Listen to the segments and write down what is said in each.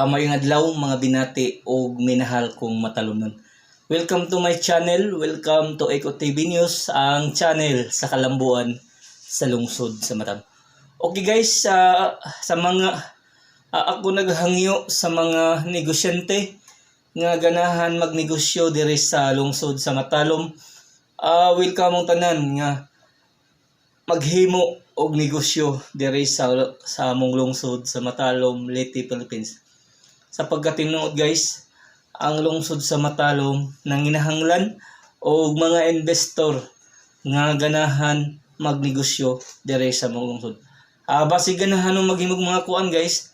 Maayong adlaw, mga binati og minahal kong matalomnon. Welcome to my channel. Welcome to Eco TV News, ang channel sa kalambuan sa lungsod sa Matalom. Okay guys, sa mga ako naghangyo sa mga negosyante nga ganahan magnegosyo diri sa lungsod sa Matalom. Welcome ang tanan nga maghimo og negosyo diri sa among lungsod sa Matalom, Leyte, Philippines. Sa pagkatinuod guys, ang lungsod sa Matalom nanginahanglan og mga investor nga ganahan magnegosyo diri sa among lungsod. Basi ganahan mo maghimog mga kuan guys,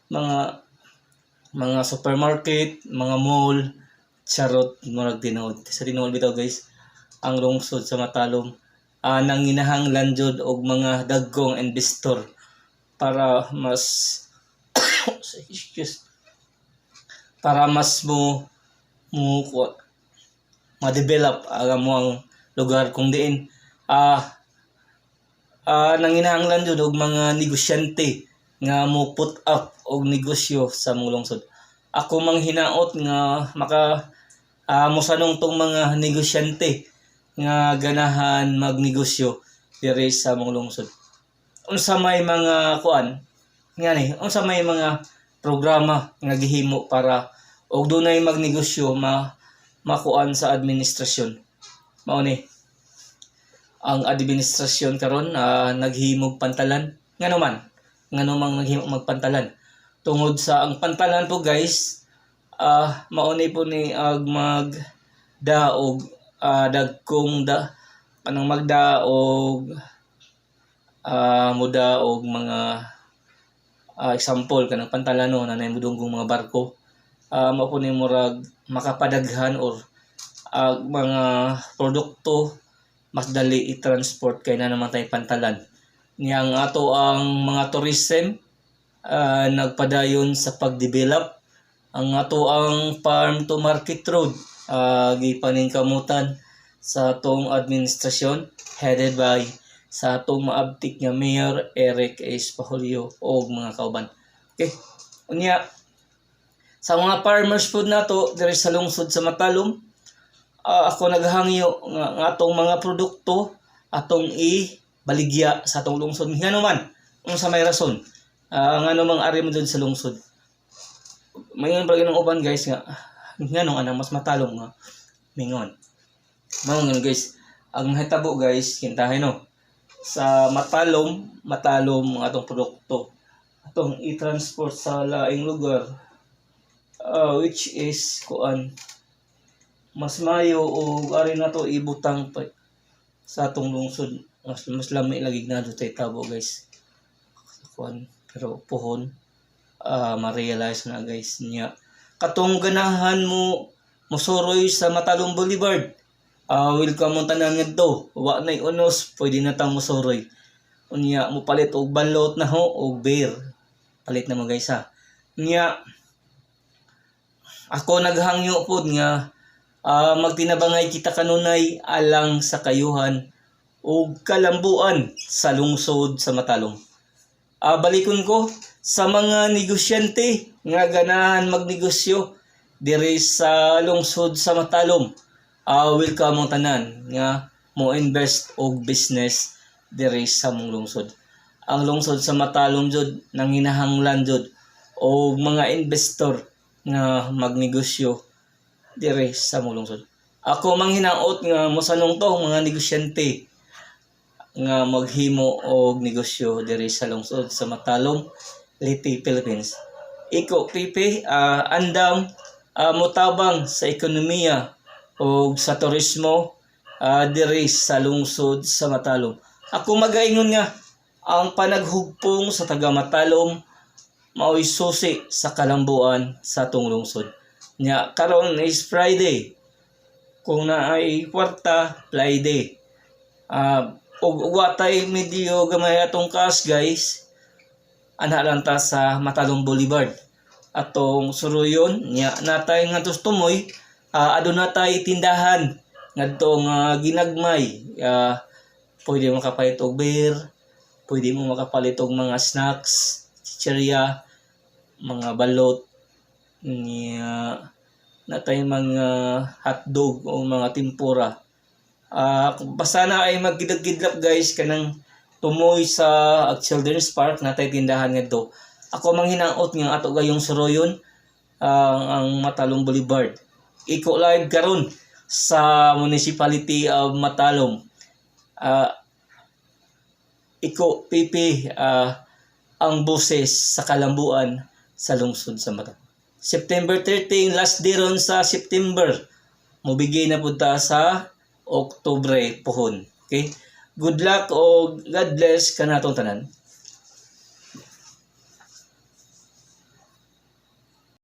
mga supermarket, mga mall, charot, murag tinuod. Sa tinuod bitaw guys, ang lungsod sa Matalom nanginahanglan jud og mga dagkong investor para mas, excuse, para mas mo mo ma-develop ang among lugar kung diin nanginahanglan jud og mga negosyante nga mo put up og negosyo sa among lungsod. Ako mang hinaot nga maka mosanong tong mga negosyante nga ganahan magnegosyo diri sa among lungsod. Unsa may mga kuan nga ni, unsa may mga programa nga gihimo para og dunay magnegosyo ma makuan sa administrasyon? Mao ni ang administrasyon karon naghimog pantalan. Ngano man? Ngano mang naghimo magpantalan? Tungod sa ang pantalan po guys, mao ni po ni ag magdaog dagkong da kanang magdaog mudaog mga example kanang pantalan no na mudunggong mga barko, mao po ni murag makapadaghan or mga produkto mas dali i-transport kay na naman tay pantalan. Niyang ato ang mga tourism nagpadayon sa pagdevelop. Ang ato ang farm to market road gipaningkamutan sa atong administrasyon headed by sa atong maabtik nga Mayor Eric S. Pahulyo og mga kauban. Okay. Unya sa mga farmers food nato diri sa lungsod sa Matalom, ako naghangyo nga, nga atong mga produkto atong i-baligya sa atong lungsod. Ngano man? Unsa may rason? Ngano mang ari mo dun sa lungsod? Mayon pa ng uban guys nga nganong anang mas matalom nga mingon. Mao nga guys, ang nahitabo guys, kintahay no. Sa Matalom, Matalom ang atong produkto. Atong i-transport sa laing lugar which is kuan mas mayo og ari nato ibutang pa sa atong lungsod. Mas lami lagi na tay tabo guys. Kuan pero pohon ma-realize na guys niya katong ganahan mo mosoroy sa Matalom Boulevard, welcome mo tanan ngadto. Wa nay unos, pwede na tang mosoroy. Unya mo palit og balot na ho og beer, palit na mo guys ha. Nya ako naghangyo pod nga magtinabangay kita kanunay alang sa kayuhan ug kalambuan sa lungsod sa Matalom. Balikon ko sa mga negosyante nga ganahan magnegosyo diri sa lungsod sa Matalom. Welcome ang tanan nga mo invest og business diri sa mong lungsod. Ang lungsod sa Matalom jud nanginahanglan jud og mga investor nga magnegosyo diri sa mong lungsod. Ako manghinaot nga mosanong to mga negosyante nga maghimo og negosyo diri sa lungsod sa Matalom, Leyte, Philippines. Iko PP andam motabang sa ekonomiya og sa turismo diri sa lungsod sa Matalom. Ako magaingon nga ang panaghugpong sa taga Matalom mao'y susi sa kalambuan sa atong lungsod. Nya karon is Friday. Kung naay kwarta, Friday. Ug wa tay medyo gamay atong cash guys. Ana lang ta sa Matalom Boulevard. Atong suruyon nya natay nga tumoy, aduna tay tindahan ngadto nga ginagmay. Pwede mo makapalit og beer, pwede mo makapalit og mga snacks, chichirya, mga balot niya, natay mga hotdog o mga tempura. Basta na ay magkidlap, guys, kanang tumoy sa Children's Park, natay tindahan ngadto. Ako manghinaot nga ato gayong suroyon ang Matalom Boulevard. Iko live karon sa Municipality of Matalom. Iko PP, ang boses sa kalambuan sa lungsod sa Matalom. September 13, last day ron sa September. Mubigay na punta sa Oktubre pohon. Okay? Good luck o God bless kanatong tanan.